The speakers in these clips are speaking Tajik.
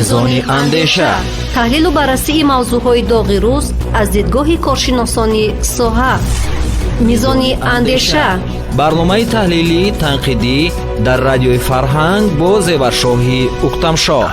Мизони андеша, таҳлилу баррасии мавзӯъҳои доғи рӯз аз дидгоҳи коршиносони соҳа. Мизони андеша. Барномаи таҳлилӣ, танқидӣ дар Радиои Фарҳанг бо Зеваршоҳи Ухтамшоҳ.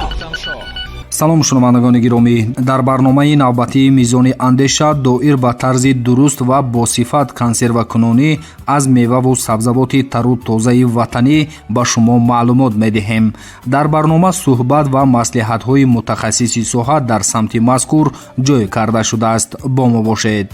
Салом, шунавандагони гиромӣ! Дар барномаи навбатии Мизони андеша доир ба тарзи дуруст ва босифат консервакунонӣ аз меваву сабзавоти тару тозаи ватанӣ ба шумо маълумот медиҳем. Дар барнома суҳбат ва маслиҳатҳои мутахассиси соҳа дар самти мазкур ҷой карда шудааст. Бо мо бошед.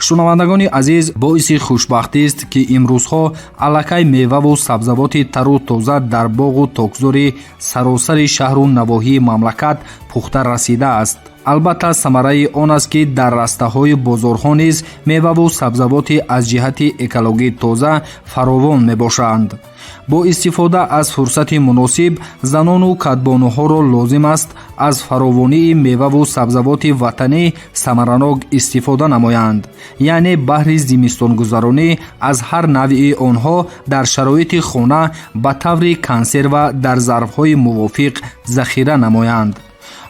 Шунавандагони азиз, боиси хушбахтист, ки имрӯзҳо аллакай меваву сабзавоти тару тоза дар боғу токзори саросари шаҳру навоҳии мамлакат пухта расидааст. Албатта, самараи он аст, ки дар растаҳои бозорҳо низ меваву сабзавоти аз ҷиҳати экологӣ тоза фаровон мебошанд. Бо истифода аз фурсати муносиб занону кадбонуҳоро лозим аст аз фаровонии меваву сабзавоти ватанӣ самаранок истифода намоянд, яъне баҳри зимистонгузаронӣ аз ҳар навъи онҳо дар шароити хона ба таври консерва дар зарфҳои мувофиқ захира намоянд.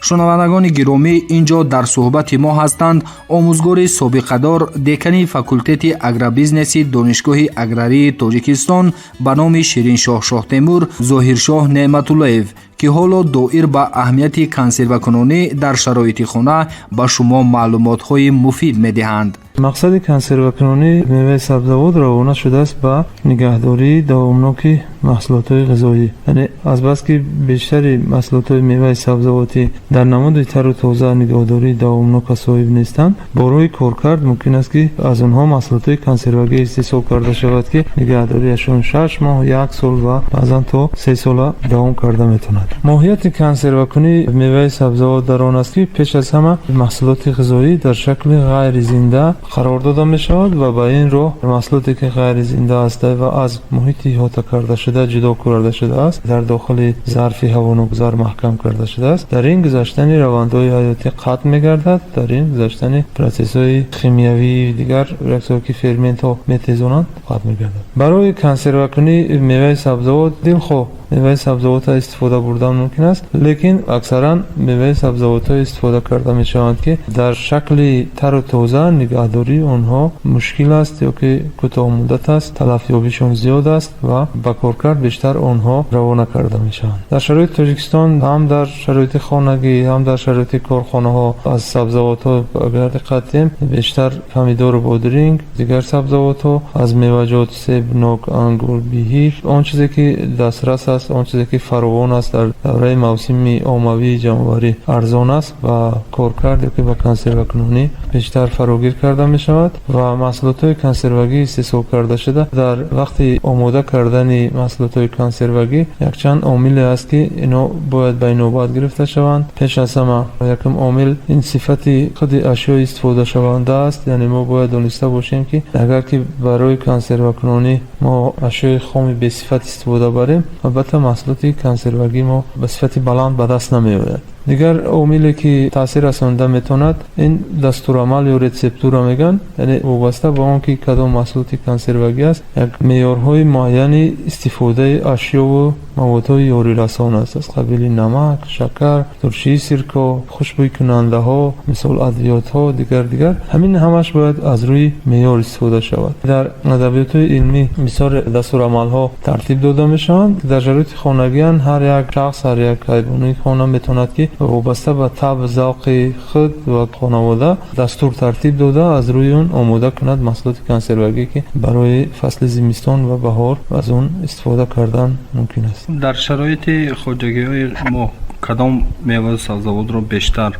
Шунавандагони гиромӣ, ин ҷо дар суҳбати мо ҳастанд омӯзгори собиқадор, декани факултети агробизнеси Донишгоҳи аграрии Тоҷикистон ба номи Шириншоҳ Шоҳтемур Зоҳиршоҳ Неъматуллаев, ки ҳоло доир ба аҳамияти консервакунонӣ дар шароити хона ба шумо маълумотҳои муфид медиҳанд. Мақсади консервакунонии меваи сабзавот равона шудааст ба нигаҳдории давомноки маҳсулотҳои ғизоӣ, яъне азбаски бештари маҳсулотҳои меваи сабзавотӣ дар намуди тару тоза нигаҳдории давомнока соҳиб нестанд, бо роҳи коркард мумкин аст, ки аз онҳо маҳсулотҳои консервагӣ истеҳсол карда шавад, ки нигаҳдориашон 6 моҳ, як сол ва баъзан то 3 сола давом карда метавонад. Моҳияти консервакунии меваи сабзавот дар он аст, ки пеш аз ҳама маҳсулоти ғизоӣ дар шакли ғайри зинда қарор дода мешавад ва ба ин роҳ маҳсулоте, ки ғайри зинда аст ва аз муҳити иҳота карда шуда ҷудо карда шудааст, дар дохили зарфи ҳавоногузар маҳкам карда шудааст, дар ин гузаштани равандҳои ҳаётӣ қатъ мегардад, дар ин гузаштани процессҳои химиявии дигар реаксияҳое, ки ферментҳо метезонанд, қатъ мегардад. Барои консервакунии меваи сабзавот дилхоҳ меваи сабзавотро истифода бурдан мумкин аст, лекин аксаран меваи сабзавотҳое истифода карда мешаванд, ки дар шакли тару тоза нигаҳдории онҳо мушкил аст ё ки кӯтоҳмуддат аст, талафёбишон зиёд аст ва ба коркард бештар онҳо равона карда мешаванд. Дар шароити Тоҷикистон ҳам дар шароити хонагӣ, ҳам дар шароити корхонаҳо аз сабзавотҳо агар диққат диҳем, бештар помидору бодиринг, дигар сабзавотҳо, аз меваҷот себ, нок, ангур, биҳӣ, он чизе ки дастрас аст, он чизе ки фаровон аст, дар давраи мавсими оммавии ҷамъоварӣ арзон аст, ва коркард ё ки ба консервакунонӣ бештар фарогир карда мешавад. Ва маҳсулотҳои консервагӣ истеҳсол карда шуда, дар вақти омода кардани маҳсулотҳои консервагӣ якчанд омиле аст, ки ино бояд ба инобат гирифта шаванд. Пеш аз ҳама якум омил ин сифати худи ашёи истифодашаванда аст, яъне мо бояд дониста бошем, ки агар ки барои консервакунонӣ мо ашёи хоми бесифат истифода барем, албатта маҳсулоти консервагии мо ба сифати баланд ба даст намеояд. Дигар омиле, ки таъсир расонида метавонад, ин дастурамал ё рецептура мегӯянд, яъне вобаста ба он ки кадом маҳсулоти консервагӣ аст, як меъёрҳои муайяни истифодаи ашёву маводҳои ёрирасон аст, аз қабили намак, шакар, туршии сирко, хушбӯйкунандаҳо, мисол адвиётҳо, дигар дигар. Ҳамин ҳамаш бояд аз рӯи меъёр истифода шавад. Дар адабиётҳои илмӣ бисёр дастурамалҳо тартиб дода мешаванд. Дар шароити хонагиан ҳар як шахс, ҳар як ҳайвони хона метавонад, ки вобаста ба табъ, завқи худ ва хонавода дастур тартиб дода, аз рӯи он омода кунад маҳсулоти консервагӣ, ки барои фасли зимистон ва баҳор аз он истифода кардан мумкин аст. Дар шароити хоҷагиҳои мо кадом меваи сабзавотро бештар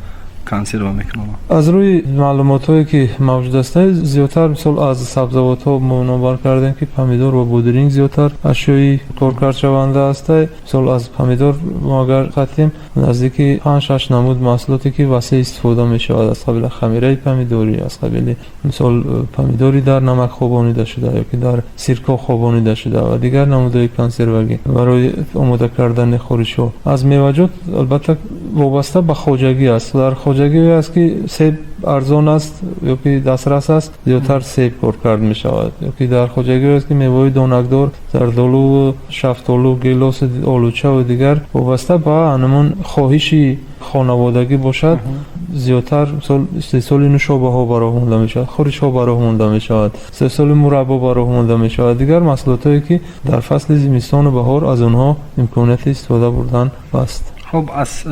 консерва мекунанд? Аз рӯи маълумотҳое, ки мавҷуд аст, зиёдтар, мисол, аз сабзавотҳо мо номбар кардем, ки помидор ва бодиринг зиёдтар ашёи коркардшаванда аст. Мисол, аз помидор мо агар хатем, наздики 5-6 намуд маҳсулоте, ки васеъ истифода мешавад, аз қабили хамираи помидорӣ, аз қабили, мисол, помидори дар намак хобонида шуда ё ки дар сирко хобонида шуда ва дигар намудҳои консервагӣ барои омода кардани хӯришҳо. Аз меваҷот албатта вобаста ба хоҷагӣ аст. Дар хоҷагие аст, ки себ Арзон аст ё ки дастрас аст, зиёдтар себ коркард мешавад. Ё ки дар хоҷагиҳое ки меваҳои донакдор, зардолу, шафтолу, гелос, олуча ва дигар, вобаста ба ҳамон хоҳиши хонаводагӣ бошад, зиёдтар, мисол, истеҳсоли нӯшобаҳо ба роҳ монда мешавад, хӯришҳо ба роҳ монда мешавад, истеҳсоли мураббо ба роҳ монда мешавад, дигар маҳсулотҳое ки дар фасли зимистону баҳор аз онҳо имконияти истифода бурдан ҳаст. Хуб, аз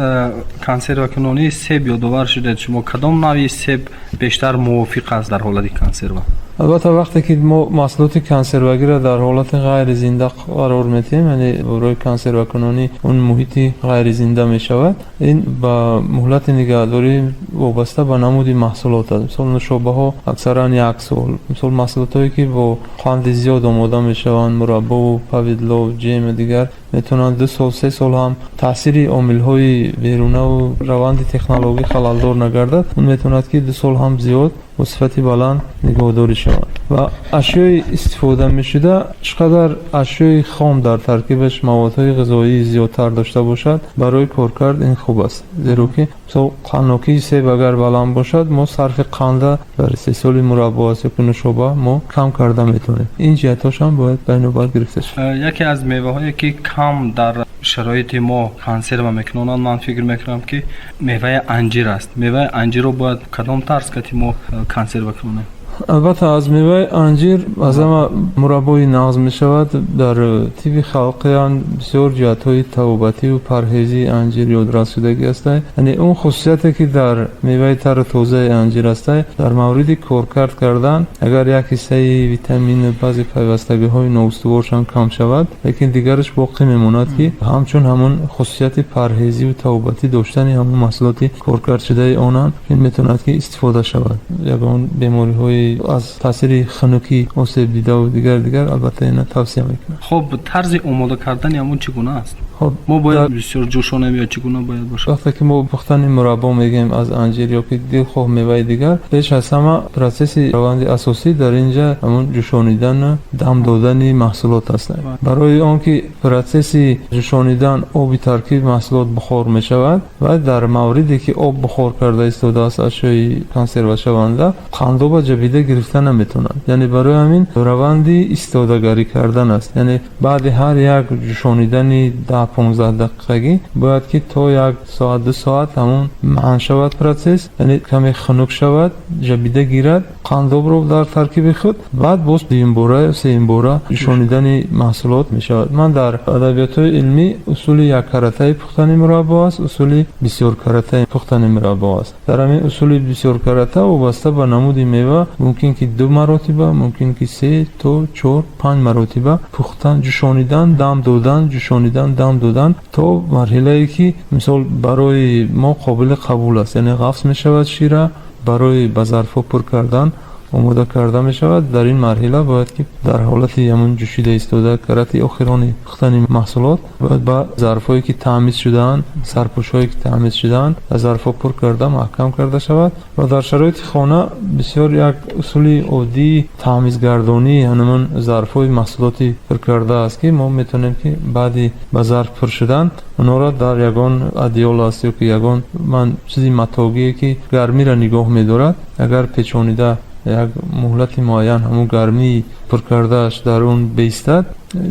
консервакунонии себ ёдовар шудед. Шумо кадом навъи себ бештар мувофиқ аст дар ҳолати консерва? Албатта, вақте ки мо маҳсулоти консервагиро дар ҳолати ғайризинда қарор медиҳем, яъне барои консервакунонӣ он муҳити ғайризинда мешавад, ин ба муҳлати нигаҳдорӣ вобаста ба намуди маҳсулот аст. Мисол, нӯшобаҳо аксаран як сол. Мисол, маҳсулотҳое ки бо қанди зиёд омода мешаванд, мураббову повидло, ҷем, дигар, метавонанд 2 сол, 3 сол ҳам, таъсири омилҳои берунаву раванди технологӣ халалдор нагардад, он метавонад ки 2 сол ҳам зиёд бо сифати баланд нигоҳдорӣ шавад. Ва ашёи истифода мешуда, чӣ қадар ашёи хом дар таркибаш маводҳои ғизоии зиёдтар дошта бошад, барои коркард ин хуб аст, зеро ки, мисол, қанднокии себ агар баланд бошад, мо сарфи қанда дар истеҳсоли мураббо аст ё ки нӯшоба мо кам карда метавонем. Ин ҷиҳатҳошам бояд ба инобат гирифта шавад. Яке аз меваҳое ки кам дар шароити мо консерва мекунонанд, ман фикр мекунам, ки меваи анҷир аст. Меваи анҷирро бояд кадом тарз кати мо консерва кунонем? Албатта, аз меваи анҷир аз ҳама мураббои нағз мешавад. Дар тибби халқиан бисёр ҷиҳатҳои табобативу парҳезии анҷир ёдрас шудагӣ ҳастанд. Яъне он хусусияте ки дар меваи тару тозаи анҷир ҳастанд, дар мавриди коркард кардан, агар як ҳиссаи витамину баъзе пайвастагиҳои ноустуворшам кам шавад, лекин дигараш боқӣ мемонад, ки ҳамчун ҳамон хусусияти парҳезиву табобатӣ доштани ҳамон маҳсулоти коркардшудаи онам, ин метавонад ки истифода шавад. Ягон бемориҳои аз таъсири хунукӣ осеб дидаву дигар, дигар, албатта, ина тавсия мекунам. Хуб, тарзи омода кардани ҳамон чӣ гуна аст? Хуб. Мо бояд бисёр ҷӯшонем ё чӣ гуна бояд бошад? Вақте ки мо пухтани мураббо мегӯем аз анҷир ё ки дилхоҳ меваи дигар, пеш аз ҳама процесси, раванди асосӣ дар ин ҷа ҳамон ҷӯшонидану дам додани маҳсулот аст. Барои он ки процесси ҷӯшонидан оби таркиби маҳсулот бухор мешавад ва дар мавриде ки об бухор карда истодааст, ашёи консервашаванда қандоба ҷабида гирифта наметавонад. Яъне барои ҳамин раванди истодагарӣ кардан аст. Яъне баъди ҳар як ҷӯшонидани 10-15 дақиқагӣ бояд ки то як соат, 2 соат ҳамон манъ шавад процесс, яъне каме хунук шавад, ҷабида гирад қандобро дар таркиби худ, баъд боз дуюмбора ё сеюмбора ҷӯшонидани маҳсулот мешавад. Ман дар адабиётҳои илмӣ усули яккаратаи пухтани мураббо аст, усули бисёркаратаи пухтани мураббо аст. Дар ҳамин усули бисёркарата вобаста ба намуди мева мумкин ки ду маротиба, мумкин ки се то чор, панҷ маротиба пухтан, ҷӯшонидан, дам додан, ҷӯшонидан, дам додан, то марҳилае ки, мисол, барои мо қобили қабул аст, яъне ғафз мешавад шира, барои ба зарфҳо пур кардан омода карда мешавад. Дар ин марҳила бояд ки дар ҳолати ҳамон ҷӯшида истода, карати охирони пухтани маҳсулот, бояд ба зарфҳое ки таъмиз шудаанд, сарпӯшҳое ки таъмиз шудаанд, дар зарфҳо пур карда, маҳкам карда шавад. Ва дар шароити хона бисёр як усули оддии таъмизгардонии ҳамон зарфҳои маҳсулоти пур карда аст, ки мо метавонем ки баъди ба зарф пур шудан онҳоро дар ягон одеяло аст ё ки ягон ман чизи матогие ки гармиро нигоҳ медорад, агар печонида, як муҳлати муайян ҳамон гармии пур кардааш дар он беистад,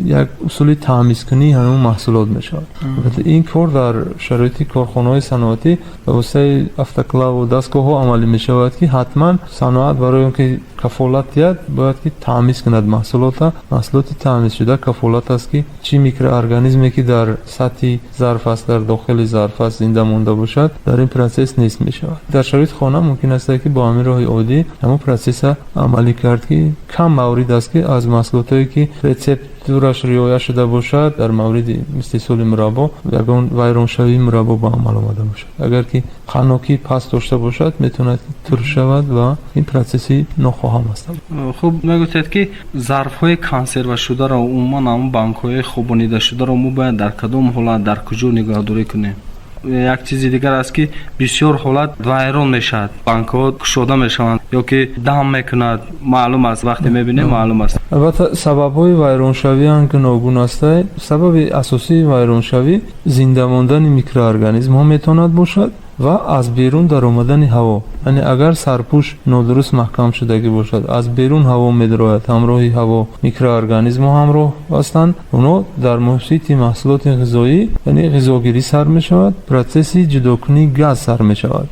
як усули таъмизкунии ҳамон маҳсулот мешавад. Албатта, ин кор дар шароити корхонаҳои саноатӣ ба воситаи автоклаву дастгоҳҳо амалӣ мешавад, ки ҳатман саноат барои он ки кафолат диҳад, бояд ки таъмиз кунад маҳсулота. Маҳсулоти таъмизшуда кафолат аст, ки чӣ микроорганизме ки дар сатҳи зарф аст, дар дохили зарф аст, зинда монда бошад, дар ин процесс нест мешавад. Дар шароити хона мумкин аст ки бо ҳамин роҳи оддӣ ҳамон процесса амалӣ кард, ки кам маврид аст, ки аз маҳсулотҳое ки рецептураш риоя шуда бошад, дар мавриди истеҳсоли мураббо ягон вайроншавии мураббо ба амал омада бошад. Агар ки қанднокӣ паст дошта бошад, метавонад ки турш шавад ва ин процесси нохоҳам аст. Хуб, мегуфтед, ки зарфҳои консервашударо, умуман ҳамон банкҳои хобонидашударо мо бояд дар кадом ҳолат, дар куҷо нигаҳдорӣ кунем? Як чизи дигар аст, ки бисёр ҳолат вайрон мешавад, банкҳо кушода мешаванд ё ки дам мекунад. Маълум аст, вақте мебинем, маълум аст. Албатта, сабабҳои вайроншавиам гуногун ҳастанд. Сабаби асосии вайроншавӣ зинда мондани микроорганизмҳо метавонад бошад. Ва аз берун даромадани ҳаво, яъне агар сарпӯш нодуруст маҳкам шудагӣ бошад, аз берун ҳаво медарояд, ҳамроҳи ҳаво микроорганизмҳо ҳамроҳ ҳастанд. Онҳо дар муҳити маҳсулоти ғизоӣ, яъне ғизогирӣ сар мешавад, процесси ҷудокунии газ сар мешавад.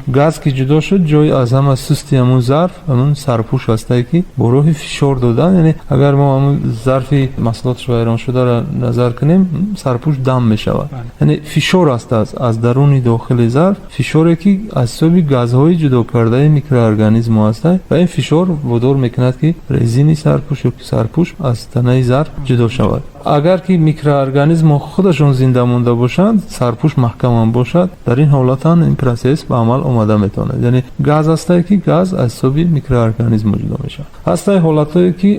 Газ ки ҷудо шуд, ҷои аз ҳама сусти ҳамун зарф ҳамун сарпӯш ҳастае, ки бо роҳи фишор додан, яъне агар мо ҳамун зарфи маҳсулоташ вайроншударо назар кунем, сарпӯш дам мешавад, яъне фишор аст аз даруни дохили зарф, фишоре ки аз ҳисоби газҳои ҷудокардаи микроорганизмҳо ҳастанд, ва ин фишор водор мекунад, ки резини сарпӯш ё сарпӯш аз танаи зарф ҷудо шавад. Агар ки микроорганизмҳо худашон зинда монда бошанд, сарпӯш маҳкамам бошад, дар ин ҳолатан ин процесс ба амал омада метавонад. Яъне газ ҳастае, ки газ аз ҳисоби микроорганизмҳо ҷудо мешавад. Ҳастаи ҳолатҳое, ки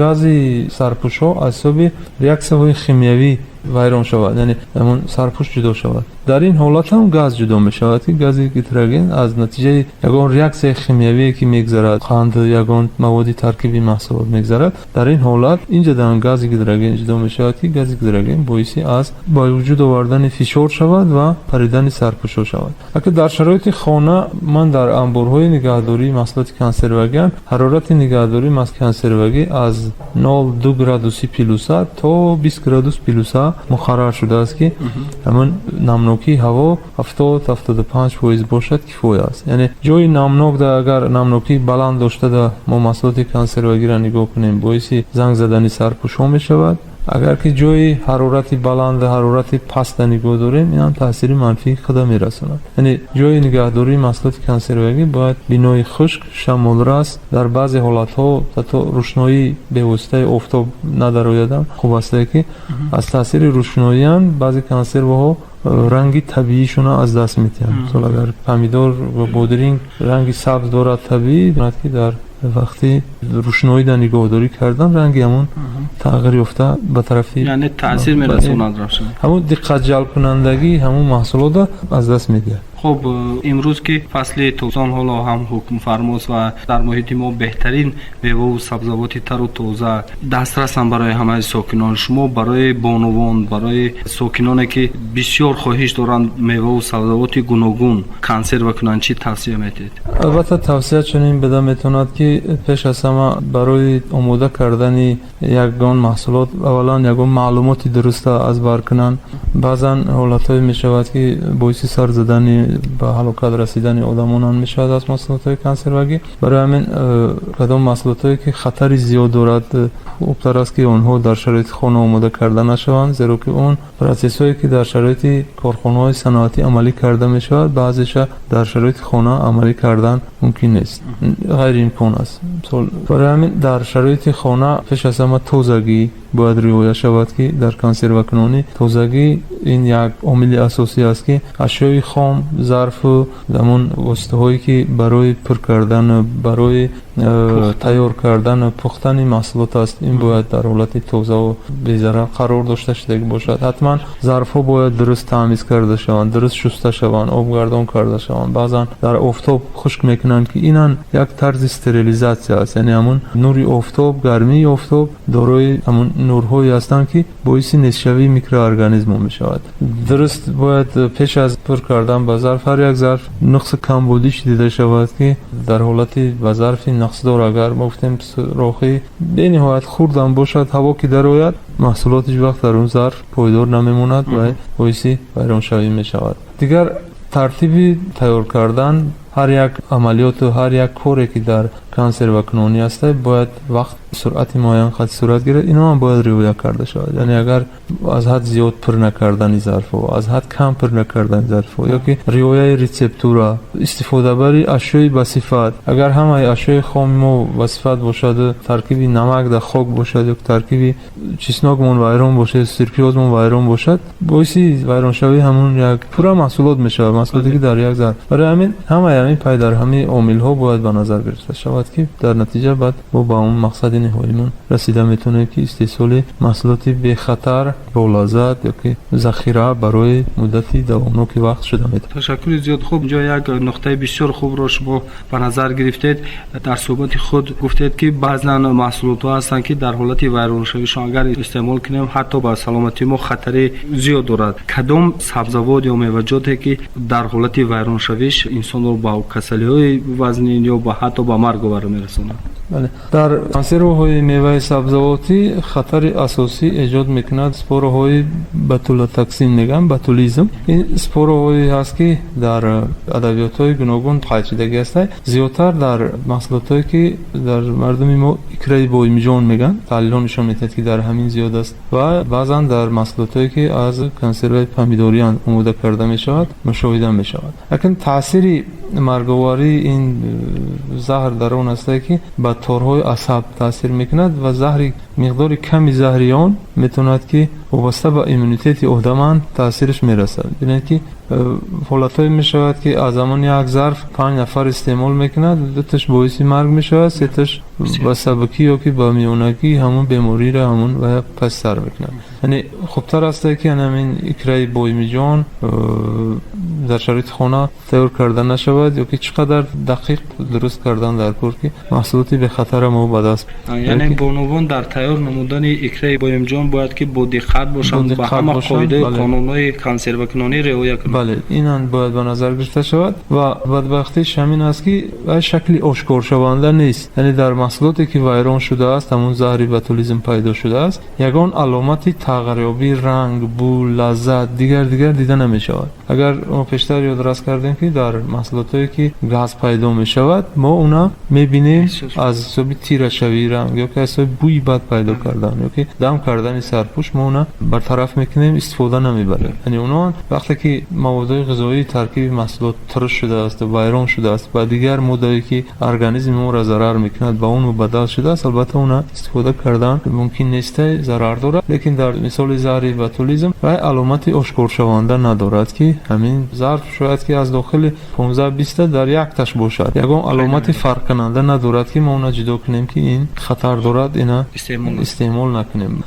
гази сарпӯшҳо аз ҳисоби реаксияҳои химиявӣ вайрон шавад, яъне ҳамон сарпӯш ҷудо шавад. Дар ин ҳолат ҳам газ ҷудо мешавад, ки гази гидроген аз натиҷаи ягон реаксияи химиявие, ки мегзарад, қанд, ягон маводи таркиби маҳсулот мегзарад, дар ин ҳолат инҷадан гази гидроген ҷудо мешавад, ки гази гидроген боиси аз ба вуҷуд овардани фишор шавад ва паридани сарпӯшҳо шавад. Ака дар шароити хона, ман дар анборҳои нигаҳдории маҳсулоти консервагиам, ҳарорати нигаҳдории маҳсулоти консервагӣ аз 0,2 градуси плюса то 20 градус плюса муқаррар шудааст, ки ҳамон намнокии ҳаво 70-75% бошад, кифоя аст. Яъне ҷои намнок да, агар намнокии баланд дошта да мо маҳсулоти консервагиро нигоҳ кунем, боиси занг задани сарпӯшҳо мешавад. Агар ки ҷои ҳарорати баланд, ҳарорати паста нигоҳ дорем, ин ҳам таъсири манфии худа мерасонад. Яъне ҷои нигаҳдории маҳсулоти консервагӣ бояд бинои хушк, шамолрас, дар баъзе ҳолатҳо ҳатто рӯшноӣ бевоситаи офтоб надароядам хуб астае, ки аз таъсири рӯшноиам баъзе консерваҳо ранги табиишона аз даст медиҳанд. Мисол, агар помидор ва бодиринг ранги сабз дорад табиӣ, ки дар вақти рӯшноӣ нигоҳдорӣ кардан ранги ҳамон тағйир ёфта ба тарафи Яъне таъсир мерасонад, равшан. Ҳамон диққатҷалбкунандагии ҳамон маҳсулотро аз даст медиҳад. Хуб, имрӯз ки фасли тобистон ҳоло ҳам ҳукмфармост ва дар муҳити мо беҳтарин меваву сабзавоти тару тоза дастрасанд барои ҳамаи сокинон, шумо барои бонувон, барои сокиноне, ки бисёр хоҳиш доранд меваву сабзавоти гуногун консерва кунанд, чӣ тавсия медиҳед? Албатта, тавсия чунин буда метавонад, ки пеш аз ҳама барои омода кардани ягон маҳсулот аввалан ягон маълумоти дуруста аз бар кунанд. Баъзан ҳолатҳое мешавад, ки боиси сар задани, ба ҳалокат расидани одамонам мешавад аз маҳсулотҳои консервагӣ. Барои ҳамин кадом маҳсулотҳое, ки хатари зиёд дорад, хубтар аст, ки онҳо дар шароити хона омода карда нашаванд, зеро ки он процессҳое, ки дар шароити корхонаҳои саноатӣ амалӣ карда мешавад, баъзеша дар шароити хона амалӣ кардан мумкин нест, ғайриимкон аст. Барои ҳамин дар шароити хона пеш аз ҳама тозагӣ бояд риоя шавад, ки дар консервакунонӣ тозагӣ ин як омили асосӣ аст, ки ашёи хом, зарфу ҳамон воситаҳое, ки барои пур кардан, барои тайёр кардану пухтани маҳсулот аст, ин бояд дар ҳолати тозаву безарар қарор дошта шудагӣ бошад. Ҳатман зарфҳо бояд дуруст таъмиз карда шаванд, дуруст шуста шаванд, обгардон карда шаванд. Баъзан дар офтоб хушк мекунанд, ки инам як тарзи стерилизатсия аст. Яъне ҳамон нури офтоб, гармии офтоб дорои ҳамон нурҳое ҳастанд, ки боиси нестшавии микроорганизмҳо мешавад. Дуруст бояд пеш аз пур кардан ба зарф ҳар як зарф нуқси камбудиш дида шавад, ки дар ҳолати ба зарфи нақсдор, агар мо гуфтем, сӯрохи бениҳоят хурдам бошад, ҳаво ки дарояд, маҳсулот ҳеҷ вақт дар он зарф пойдор намемонад ва боиси вайроншавӣ мешавад. Дигар тартиби тайёр кардан, ҳар як амалиёту ҳар як коре, ки дар консервакунонӣ аста, бояд вақт, суръати муайян қад сурат гирад, ино ҳам бояд риоя карда шавад. Яъне агар аз ҳад зиёд пур накардани зарфҳо, аз ҳад кам пур накардани зарфҳо ё ки риояи рецептура, истифодабари ашёи басифат. Агар ҳамаи ашёи хоми мо басифат бошаду таркиби намак дар хок бошад ё таркиби чеснокмон вайрон бошад, сирпиёзмон вайрон бошад, боиси вайроншавии ҳамун як пурра маҳсулот мешавад, маҳсулоте, ки дар як зарф. Барои ҳамин ҳамаи ҳамин ҳамин пай дар ҳамин омилҳо бояд ба назар гирифта шавад, ки дар натиҷа баъд мо ба он мақсади ниҳоимон расида метавонем, ки истеҳсоли маҳсулоти бехатар, болаззат ёки захира барои муддати давомноки вақт шуда метавонад. Ташаккури зиёд. Хуб, инҷо як нуқтаи бисёр хубро шумо ба назар гирифтед. Дар суҳбати худ гуфтед, ки баъзан маҳсулотҳо ҳастанд, ки дар ҳолати вайроншавишон агар истеъмол кунем, ҳатто ба саломатии мо хатари зиёд дорад. Кадом сабзавот ё меваҷоте, ки дар ҳолати вайроншавиш инсонро ба касалиҳои вазнин ё ҳатто ба марг оварда мерасонад? Бале, дар консервҳои меваи сабзавотӣ хатари асосӣ эҷод мекунад спораҳои ботулотоксин мегӯянд, ботулизм. Ин спораҳое ҳаст, ки дар адабиётҳои гуногун қайд шудагӣ ҳастанд, зиёдтар дар маҳсулотҳое, ки дар мардуми мо икраи боимҷон мегӯянд. Таҳлилҳо нишон медиҳад, ки дар ҳамин зиёд аст ва баъзан дар маҳсулотҳое, ки аз консерваи помидорӣ омода карда мешавад, мушоҳида мешавад. Лекин таъсири марговарии ин заҳр дар он аст, ки ба торҳои асаб таъсир мекунад ва заҳри миқдори ками заҳри он метавонад, ки вобаста ба иммунитети одаман таъсираш мерасад. Бинед, ки ҳолатҳое мешавад, ки аз ҳамон як зарф 5 нафар истеъмол мекунад, дуташ боиси марг мешавад, сеташ ба сабукӣ ё ки ба миёнагӣ ҳамон бемориро ҳамон ва пас сар мекунад. Яъне хубтар аст, ки ҳамин икраи боимиҷон дар шароити хона тайёр карда нашавад ё ки чӣ қадар дақиқ дуруст кардан дар кор, ки маҳсулоти бехатара мо ба даст. Яъне бонувон дар тайёр намудани икраи боимҷон бояд ки бо диққат бошанд, ба ҳама қоидаи қонунҳои консервакунонӣ риоя кунанд. Бале, инам бояд ба назар гирифта шавад. Ва бадбахтиш ҳамин аст, ки шакли ошкоршаванда нест. Яъне дар маҳсулоте, ки вайрон шудааст, ҳамун заҳри ботулизм пайдо шудааст, ягон аломати тағйирёбии ранг, бӯ, лаззат, дигар дигар дида намешавад. Агар мо пештар ёдрас кардем, ки дар маҳсулотҳое, ки газ пайдо мешавад, мо уна мебинем аз ҳисоби тирашавии ранг ё ки аз ҳисоби бӯи бад пайдо кардан ё ки дам кардани сарпӯш, мо уна бартараф мекунем, истифода намебарем. Яъне оно вақте ки маводҳои ғизоии таркиби маҳсулот туруш шудааст, вайрон шудааст, ба дигар моддае, ки организми моро зарар мекунад, ба он мубаддал шудааст, албатта уна истифода кардан мумкин нест, зарар дорад. Лекин дар мисоли заҳри ботулизм вай аломати ошкоршаванда надорад, ки ҳамин зарф шояд ки аз дохили 15-20 дар якташ бошад, ягон аломати фарқкунанда надорад, ки мо уна ҷудо кунем, ки ин хатар дорад, ина истеъмол накунем.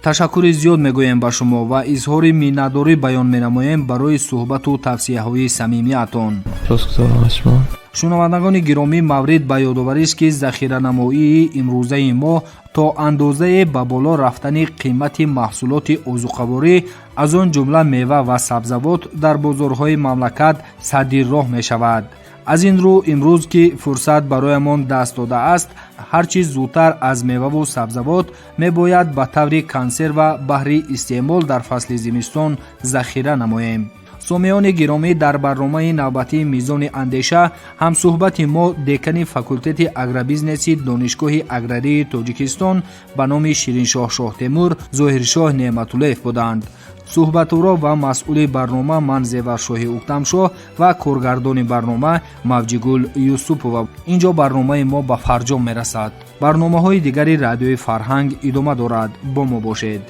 Ташаккури зиёд мегӯем ба шумо ва изҳори миннатдорӣ баён менамоем барои суҳбату тавсияҳои самимиятон. Сипосгузорам аз шумо. Шунавандагони гиромӣ, маврид ба ёдоварист, ки захиранамоии имрӯзаи мо то андозае ба боло рафтани қимати маҳсулоти озуқаворӣ, аз он ҷумла мева ва сабзавот, дар бозорҳои мамлакат садди роҳ мешавад. Аз ин рӯ, имрӯз, ки фурсат бароямон даст додааст, ҳар чиз зудтар аз меваву сабзавот мебояд ба таври консерва баҳри истеъмол дар фасли зимистон захира намоем. Сомиёни гиромӣ, дар барномаи навбатии «Мизони андеша» ҳамсӯҳбати мо декани факултети агробизнеси Донишгоҳи аграрии Тоҷикистон ба номи Шириншоҳ Шоҳтемур Зоҳиршоҳ Неъматуллоев буданд. Суҳбатуро ва масъули барнома ман, Зеваршоҳи Уктамшоҳ, ва коргардони барнома Мавҷигул Юсупова. Инҷо барномаи мо ба фарҷом мерасад. Барномаҳои дигари Радиои Фарҳанг идома дорад. Бо мо бошед.